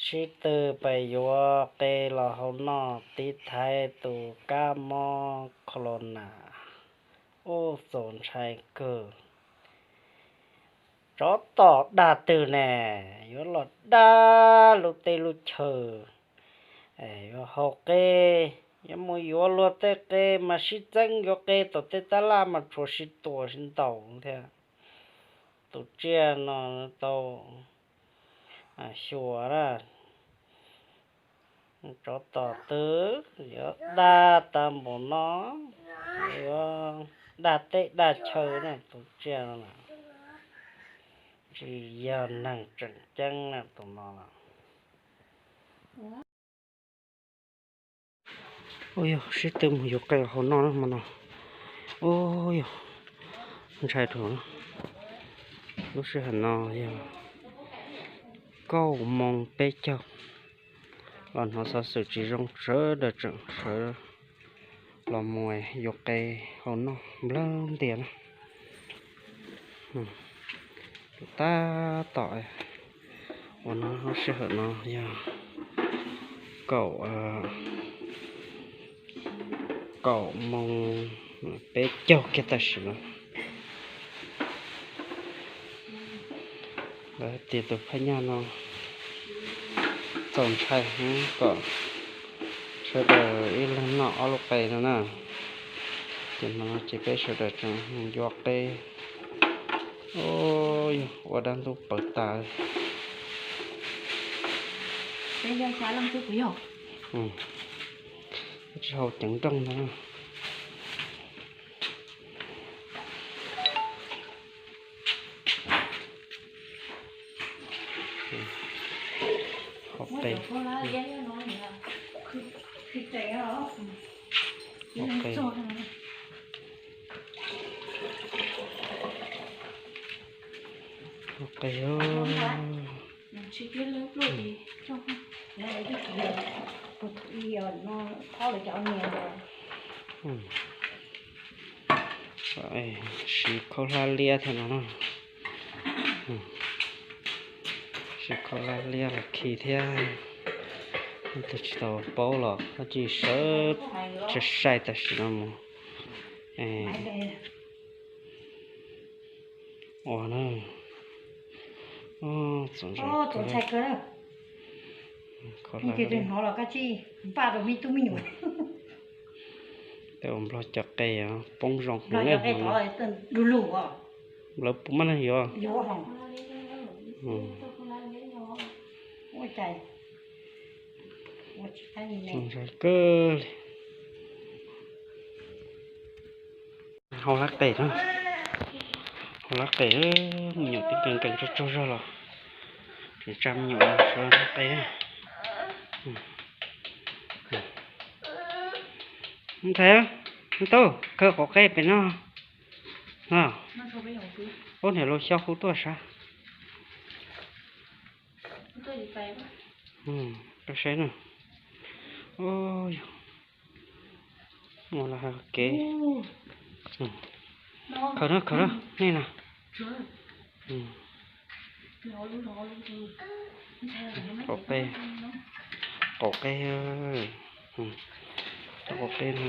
Sib tw pais yuav qe los hau noj tiv thaiv tus kab mob corona. Ub, txaus ntshai kawg. Tsov tom dag twg ne, yuav los dag lub teb lub chaw, yuav hau qe, yuav mus yuav luag tej qe mas sib txeeb yuav qe tom tej tab laj mas tshuav sib tua sib ntaus thiab. Tus tsiaj no tau xyuas na, tsov tom twg yuav dag tag npaum no, yuav dag teb dag chaw na tus tsiaj no na. Tsis yog neeg tseem ceeb na tus no los. Ua yog sib tw mus yuav qe hau noj na hmo no. Ua yog ntshai dhau. Lub sij hawm no yog kaum moos peb caug. Los hnov xov xwm tsis zoo sawv daws tseem sawv los mus yuav qe hau noj nplawg ntias na. Tab tom uas no lub sij hawm no yog kaum, kaum moos peb caug kiag tam sim no. Lawv tias tus phab nyaj no txaus ntshai heev kom sawv daws ib leeg noj ob lub qe no na. Ces hmo no ces peb sawv daws tseem yuav qe. Ua dab ntub pawv tas. Tsis hau ceev nrooj no. Hau qe. Hau qe. Hau qe. Siv khaub hlab liab thiab no. Siv khaub hlab liab los khi thiab. Tus tsis tau paub los koj cia li sawv tsis sai tam sim no mus. Ua na. Txaus ntshai kawg. Khaub hlab liab. Tej uas Nplog cov qe poob zoo heev ne. Lawv puas maj neeg yuav? Txaus ntshai kawg li. Hau lab qe na. Hau lab qe, me nyuam tib nkees nkees tsaug tsaug zog los tseem tsa me nyuam sawv lab qe. Ntxhais, ntub, khaws qaum qe pem no. Ub, niam laus xyo hu tuaj sav. Koj saib na. Ua los hais kev. Khaws na, khaws na, nej na. Qaum qe, qaum qe, qaum qe no.